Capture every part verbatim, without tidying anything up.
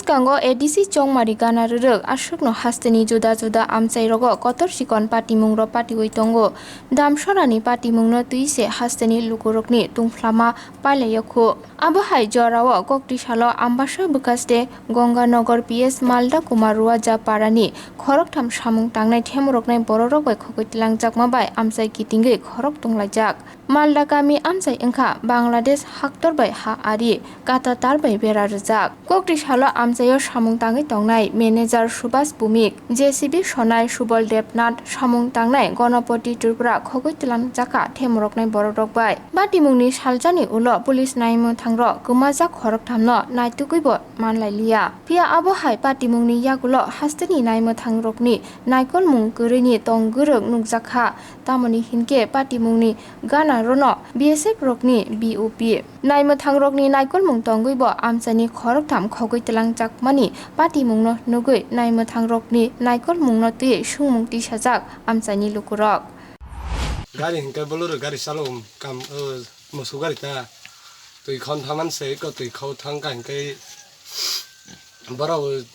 Bwskango A D C Chongmari gana rwrwk aswkno hasteni juda juda amchairogo kotor chikon patimungrok patiwi tongo. Damsorani patimungno twi se hasteni lukurokni tungphlama pailaiya khu. Abo hai jorao kokti salo Ambasa bwkhaste Gonganagar P S Malda Kumar Ruaja parani khoroktham samung tangnai themoroknai bororok bai khogwi tlangjakma bai amchai kitingwi khorok tunglaijak. Malda kami amchai wngkha Bangladesh haktor bai ha ari kata tar bai bera rwjak. Kokti salo amchaio samung tangwi tongnai manager Subhas Bhumik, J C B sonai Subal Debnath, samung tangnai Ganapati Tripura khogwi twlangjakha themoroknai bororok bai. Patimungni saljani ulo police naimwthangrok kwmajak khorokthamno naitugwibo manlailiya. Phiya abo hai patimungni yagulo hasteni naimwthangrokni naikolmung kwrwini tong gwrwk nukjakha, tamoni hinkhe patimungni gana rono B S F rokni B O P. Naimwthangrokni naikolmung tongwibo amchaini khoroktham khogwi twlangjakmani patimungno nugwi naimwthangrokni naikolmungno twiwi sungmung tisajak amchaini lukurok. Gari hinkhe Bolero gari chalo kam, o, moso gari ta. Twi khon thaman se ko twi khau thang ka hinkhe borok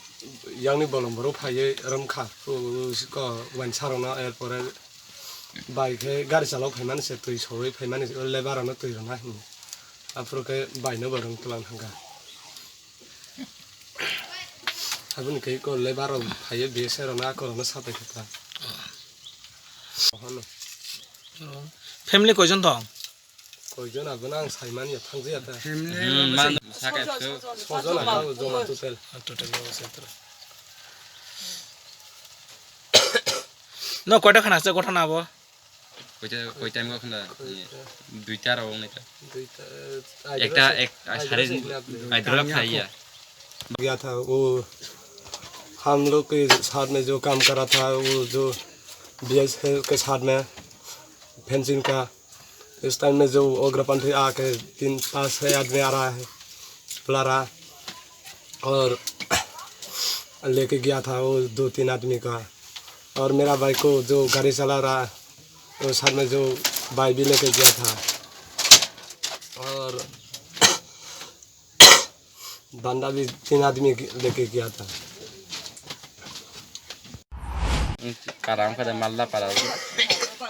yangni bolong borok phaiwi rom kha. O, o, ko wansarokno er pore bai khe gari chalok phaimani se twi sowi phaimani se o lebar rokno twi rwna hinwi. Aphuru khe bai no bo rwng twlang thang kha. Aboni khe ko lebar rok phaiwi B S F rokno akorokno sapai kha ta. Family koijon tong? Koijon abono ang saimani ya, thangjaya ta. Hmm, man, saka so. Sojon abo joma total. Total o setro. No, koita khana se gothana abo? Koita, koita mo khana? Duita ro neta. Duita, ekta, ek, sare, aidro khlaiya. गया था, वो हम लोग के साथ में जो काम कर रहा था, वो जो B S F के साथ में फेंसिंग का, इस टाइम में जो उग्रपंथी आके तीन पाँच छः आदमी आ रहा है, बुला रहा, और लेके गया था वो दो तीन आदमी का। और मेरा भाई को जो गाड़ी चला रहा, वो साथ में जो भाई भी लेके गया था। और बंदा भी तीन आदमी लेके गया था। Karam kada malda para.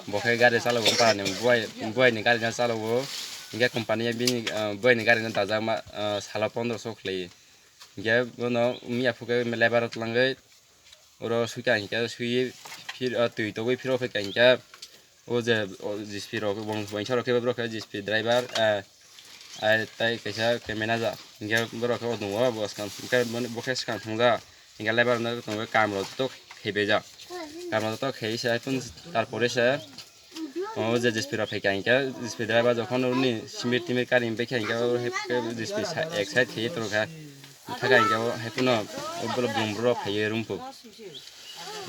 Bo khe gari chalogo para ni buai, buai ni gari na chalogo. Hinkhe company bini, ah, buai ni gari na dajak ma, ah, salo pondro so khlai. Hinkhe bono miya phuke lebar tlangwi oro suika hinkhe sui phir, ah, twi togwi phiro phaika hinkhe o je, o J C B rok, bong-, bongsa rok khe borok khe J C B driver, ah, ah, tai kaisa khe manager. Hinkhe borok khe o tongo, bo swkang, hinkhe bo khe swkang thangja. Hinkhe lebar no tongo, kam rok joto khaibaijak. Kam rok joto khaiwi se, haikhe tarpore se, o je J C B rok phaikha hinkhe, J C B driver jokhon uni simit timit kari baikha hinkhe, o hai khe J C B sa-, ek side khaiwi tongkha. Thaka hinkhe o hai kheno o borok brum borok phaiwi rwngphu.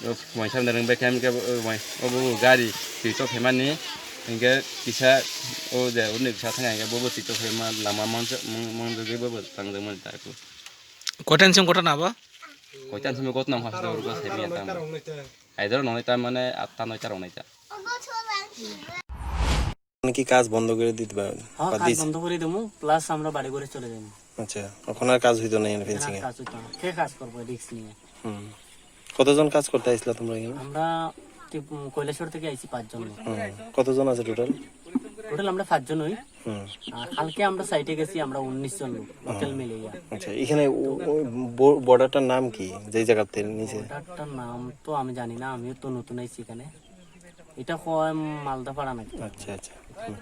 O waisa rwng baikha hinkhe o wai-, o bo gari twi tok phaimani hinkhe kisa o je uni bwsa thangkha hinkhe bo bo twi tok phaima lama manjak, man-, manjagwi bo bo tangjak mani ta. Koitan simi gotna bo? Koitan simi gotna bo, hasta oro sai miya tam. Aidoro nonai ta mane atta noita rok nai ta. মানে কি কাজ বন্ধ করে দিতে পারবেন? হ্যাঁ, বা কাজ দিস- বন্ধ করে দেবো, প্লাস আমরা বাড়ি ঘরে চলে যাবো। আচ্ছা, ওখানে আর কাজ হইতো না এখানে এখানে আর ফেন্সিং এ? কাজ হইতো না, কে কাজ করবো রিস্ক নিয়ে? হুম। কতজন কাজ করতে আইছিলা তোমরা এখানে? আমরা ত্রিপ-, উম, কৈলাসহর থেকে আইছি পাঁচজন লোক। হুম। কতজন আছে টোটাল? টোটাল আমরা পাঁচজন হই। হুম। আর কালকে আমরা সাইটে গেছি, আমরা উনিশ জন লোক, লোকাল মিলে ইয়া। আচ্ছা, এখানে ও-, ওই বো-, বর্ডারটার নাম কি? যেই জায়গাতে নিচে? বর্ডারটার নাম তো আমি জানি না, আমিও তো নতুন আইছি এখানে। এটা হয় মালদাপাড়া নাকি? আচ্ছা, আচ্ছা। হুম।